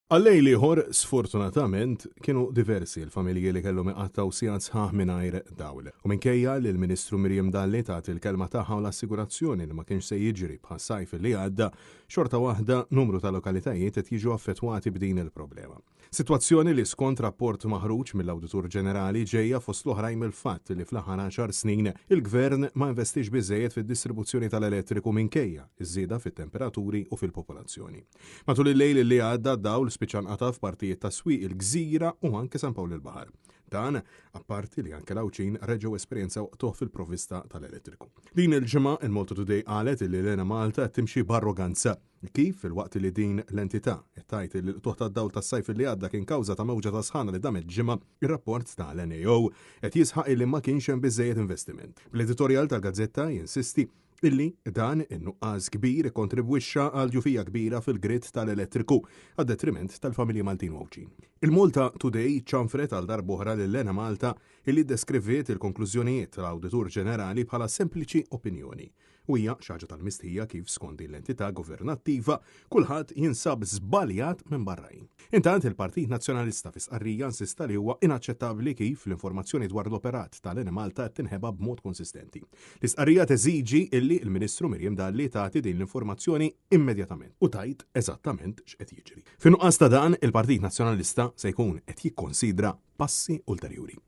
Għal-lejl ieħor, sfortunatament, kienu diversi l-familji li kellhom iqattgħu sigħat sħaħ mingħajr dawl. U minkejja li l-Ministru Miriam Dalli tat il-kelma tagħha u l-assigurazzjoni li ma kienx se jiġri bħas-sajf li għadda, xorta waħda numru ta' lokalitajiet qed jiġu affettwati b'din il-problema. Sitwazzjoni li skont rapport maħruġ mill-Awditur Ġenerali ġejja fost l-oħrajn mill-fatt li fl-aħħar għaxar snin il-Gvern ma investiex biżżejjed fid-distribuzzjoni tal-elettriku minkejja ż-żieda fit-temperaturi u fil-popolazzjoni. Matul il-lejl li għadda d-dawl spiċċa nqata' f'partijiet ta' Swieq il-Gżira u anke San Pawl il-Baħar. Dan apparti li anke l-Għawdxin reġgħu esperjenzaw qtugħ fil-provvista tal-elettriku. Din il-ġimgħa il-Malta Today qalet li l-Enemalta qed timxi b'arroganza. Kif, filwaqt li din l-entità qed tgħid li l-qtugħ tad-dawl tas-sajf li għadda kien kawża ta' mewġa ta' sħana li damet ġimgħa, ir-rapport tal-NAO qed jisħaq illi ma kienx hemm biżżejjed investiment. Bl-editorjal tal-gazzetta jinsisti illi dan in-nuqqas kbir ikkontribwixxa għal djufija kbira fil-grid tal-elettriku għad-detriment tal-familji Maltin u Għawdxin. Il-Malta Today ċanfret għal darb'oħra lil Enemalta illi ddeskriviet il-konklużjonijiet tal-Awditur Ġenerali bħala sempliċi opinjoni. U hija xi ħaġa tal-mistħija kif skont din l-entità governattiva kulħadd jinsab żbaljat minn barrajn. Intant il-Partit Nazzjonalista fi stqarrija insista li huwa inaċċettabbli kif l-informazzjoni dwar l-operat tal-Enemalta qed tinħeba b'mod konsistenti. L-istqarrija teżiġi illi l-Ministru Miriam Dalli tagħti din l-informazzjoni immedjatament u tgħid eżattament x'qed jiġri. Fin-nuqqas ta' dan, il-Partit Nazzjonalista se jkun qed jikkonsidra passi ulterjuri.